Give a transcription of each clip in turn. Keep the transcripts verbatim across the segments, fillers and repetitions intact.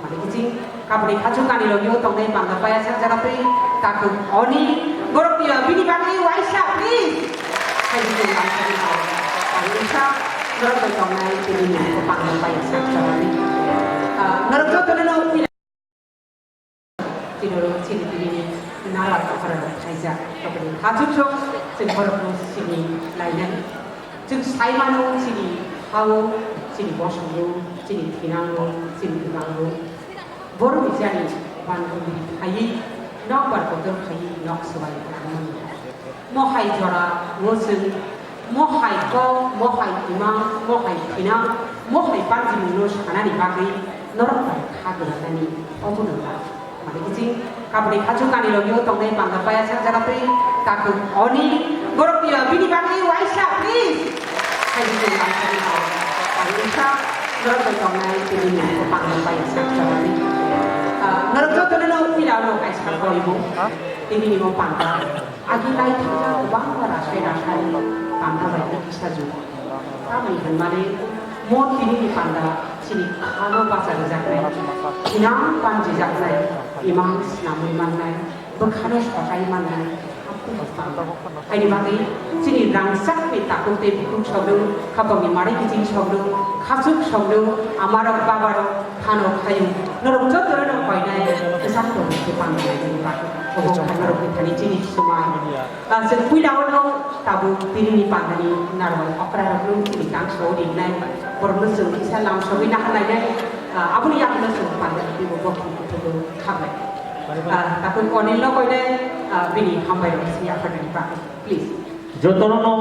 Kiching kabri khaju kani logi o tongnai panda paya sak jara twi takhuk oni borok twi bini bagwi waisa please. Hai di tong ang sari hao. Ang isa norok bai tongnai tini ni panda paya sak jara twi. Ah, norok joto no no pila. Tino ro chini tini ni nara tokara rok khaijak. Kabri khaju chok chini borok no sini lainai. Chwng sai mano chini ha-o, chini bosongo, chini thinango, chini imango. Borokni jani banghumri phaiwi nokbar kotor phaiwi nok swbai rwmani. Mohai jora o chwng mohai kok, mohai imang, mohai thinang, mohai panjimungno sanani bagwi norok bai kha gwnanani omono ba. Mane kiching kabri khaju kani logi o tongnai panda paya sak jara twi takhuk oni borok twi bini bagwi waisa please. Hai di tong ang sari hao. Ang wngkha norok bai tongnai tini ni panda paya sak jara twi. Ah, norok joto no no pila no kaisa koi bo. Tini ni mo panda. Agi lai thangja kwbangma rasai rasai panda bai kisa ju. Tamni hwnmani mo tini ni panda chini khano bacha rijaknai, thinang panjijaknai, imang snamwi mannai, bwkhano sotai mannai, haphuru panda. Haini bagwi chini rangchakni takhuk tei bukhuk sogno, khapangni mari kiching sogno, khachuk sogno, amarok babarok phano khayu. Norok joto rok koinai kwchak tongwi se panda nainani bagwi. Obo kha norokni thani chini swmai. Ah, chwng puila o no tabuk tini ni pandani narwai okra rok no chini tang so ringnai. Borok no chwng kisa lam sogwi naharlainai. Ah, aboni yago no chwng pandani twibo bokhi kuthugo khablai. Ah, tabuk Onil no koinai, ah, bini hambai rok si yapharnani bagwi. Please. Jotono no,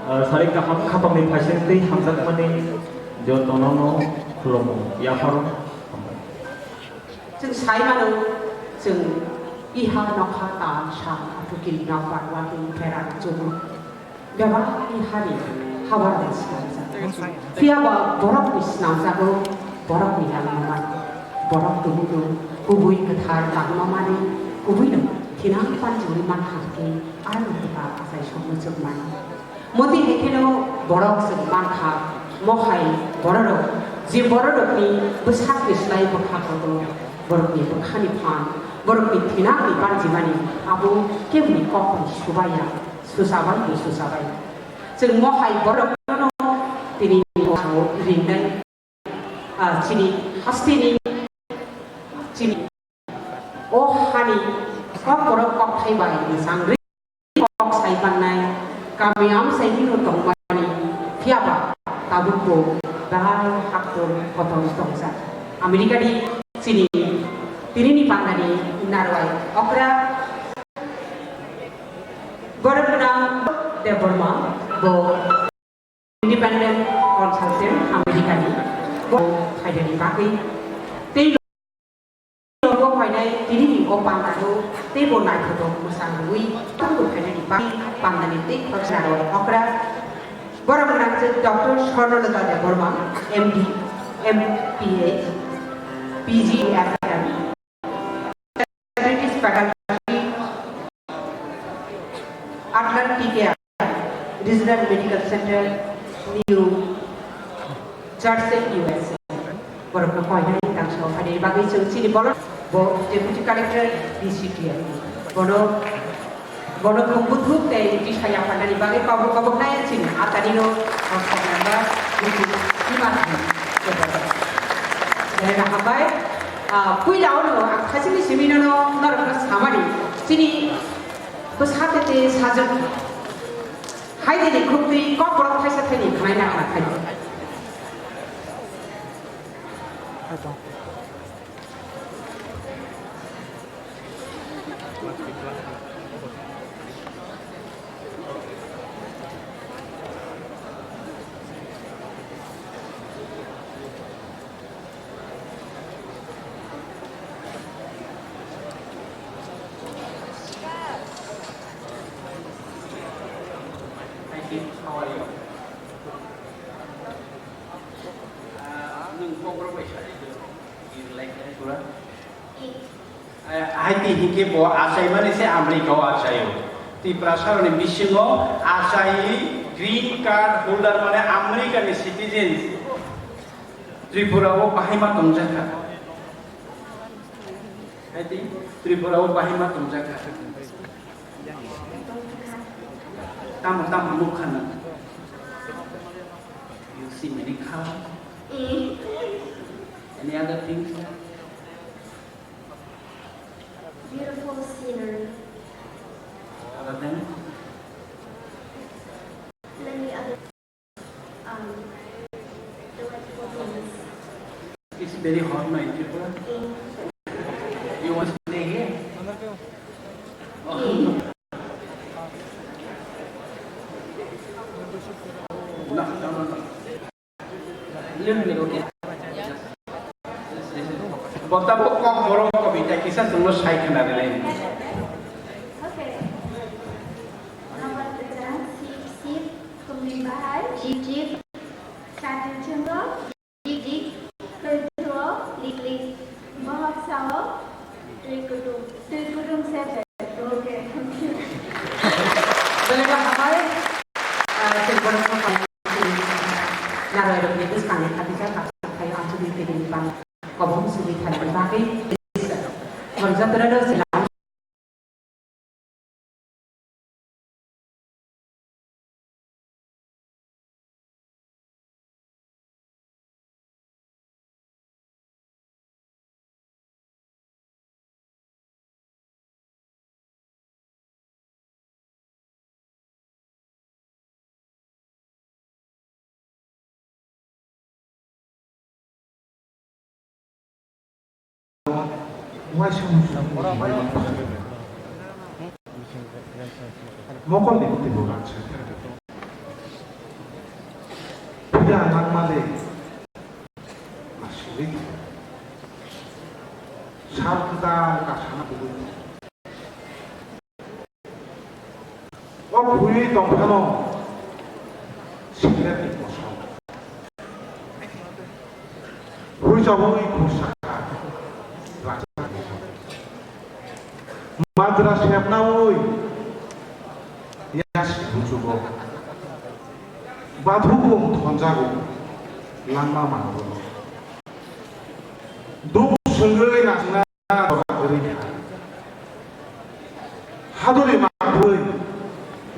ah, sari kaham khapangni phaising tei hamjakmani jotono no khulumo yapharo. Chwng sai mano, chwng iha nokha tal sal atukil nokbar watwi bera chubuk. Bebak ihani habar ni swnamjak. Phiya ba borok ni swnamjago, borok ni langma man. Borok tubugo kubui kwthar langma mani, kubui no thinang panjuri mankha khe, aro no kwtal achai sokno chukmani. Moti hai kheno borok chwng mankha, mohai bororok, je bororokni bwsakni slai bwkha kotor, borokni bwkhani phan, borokni thinangni panjimani abo keboni kokni subaya, susabai bo susabai. Chwng mohai borokno tini ringnai. Ah, chini hasteni, chini o hani kokborok kokthai bai mwchang ri kok sai mannai, kami amsai bino tongmani, phiya ba tabuk bo belai haktor kotor tongjak. America ni chini tini ni pandani narwai okra Gorokna Debbarma bo Independent Consultant America ni bo phaidani bagwi tei logo phainai tini ni o pandano tei bo naithotok mwchang rwui tongbo phainani bagwi pandani tei khoroksa rok okra borok nangkhe Doctor Swarnalata Debbarma, M D, M P H, P G, F M, British Faculty, Atlantic Regional Medical Center, New Jersey, U S A. Borokno koinai tang song phani bagwi chwng chini bolong bo Deputy Collector, D C T F. Bono, bono khum buthuk tei tisaya phanani bagwi kobok kobok nai chini atanino WhatsApp number buthuk sima thani. Jai hambai. Ah, puila ono ang khachini simi nono norokno samani chini bwsa tete sajak hai de ni khuk twi kok borok thaisa thani khnai na khna thani. Hi, Kim. How are you? Ah, nwng kokborok bai sajak do. You like Tripura? Eh, hai ti hinkhe bo achaimani se America o achaio. Tiprasa rokni bisingo achai green card holder mane America ni citizens Tripura o bahai ma tongjakha. I think Tripura o bahai ma tongjak kha. Tamo tamo nuk khana. You see many cars. Any other things? Beautiful scenery. Other than? Many other, um, delightful things. It's very hot, no, in Tripura? You want to stay here? Oh. No, no, no, no. Little bit, okay. Bo tabuk kok borok kobita kisa chwngno sai khna rwnai. Okay. Nokbar kwchang, sip sip, khumni bahai, jip jip, satung chwngo, jip jip, kwthwio, lik lik, bohok sao, twi kutung, twi kutung se. Okay, thank you. Belai khe hambai, ah, Tripura Motha Narwai rokni bwskangni khatijak kaisa khayo amchugwi tini bang kobom sugwi thani bagwi. Mwngjak rwno sila. Mokol ni bwtwi bo rang se. Phiya nangma le. Masili. Sal kwtal kasana bwtwi. O khurui tongphano sikretni kosom. Khurui chabwi khursa kha. Rajani. Madra sepnawi yasi buchugo. Bathukung thonjago. Langma mango. Duk sungwi nasna jora kwrwi kha. Haduri mangwi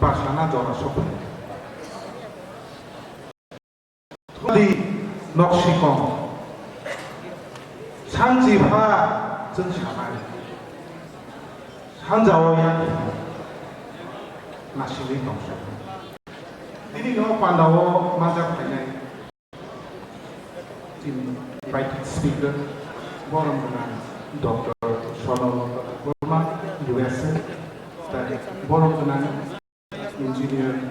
basana jora sokha. Thuli noksikong. Sanchi pha chwng sanai. Sanjao yang nasili tongsa. Tini no pandao majak phainai. Chini invited speaker, borom gwnang Doctor Sonal Verma, U S A, tei borom gwnang engineer,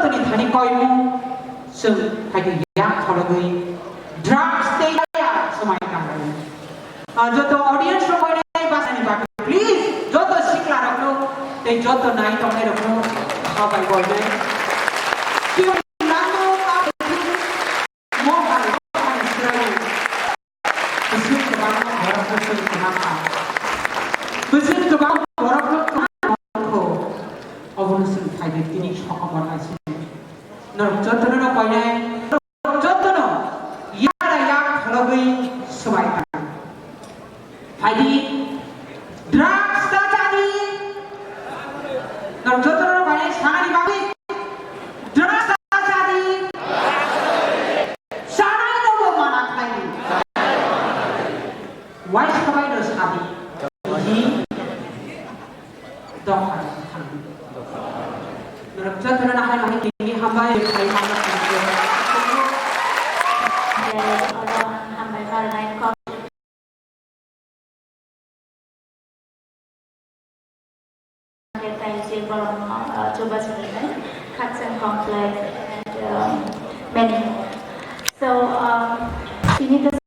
Tini thani koimung chwng phaidi yak khologwi drugs tei ya swmai tangwi. Ah, joto audience rok koinai basani bagwi please joto sikla rokno tei joto nai tongnai rokno khabai koinai. Chini nangno ka mo hai mo hai srai. Bwswk kwbangma borokno chwng kwma kha. Bwswk kwbang borokno kwma kha. Obono chwng phaidi tini sokobor hai se. Norok jotono no koinai, norok jotono yara yak khologwi swbai kha. Phaidi drugs ta chadi. Norok jotono no koinai sanani bagwi drugs ta chadi. Sanai no bo mana khlai. Wai sabai no sadi. Hi. Dok hai thang. Norok jotono nahai nahai tini hambai, hambai, hambai. Yes, oro ang hambai barnai kok. Taiji borokno, uh, chubachu rinai, Khakchang Complex and, um, many more. So, um, tini to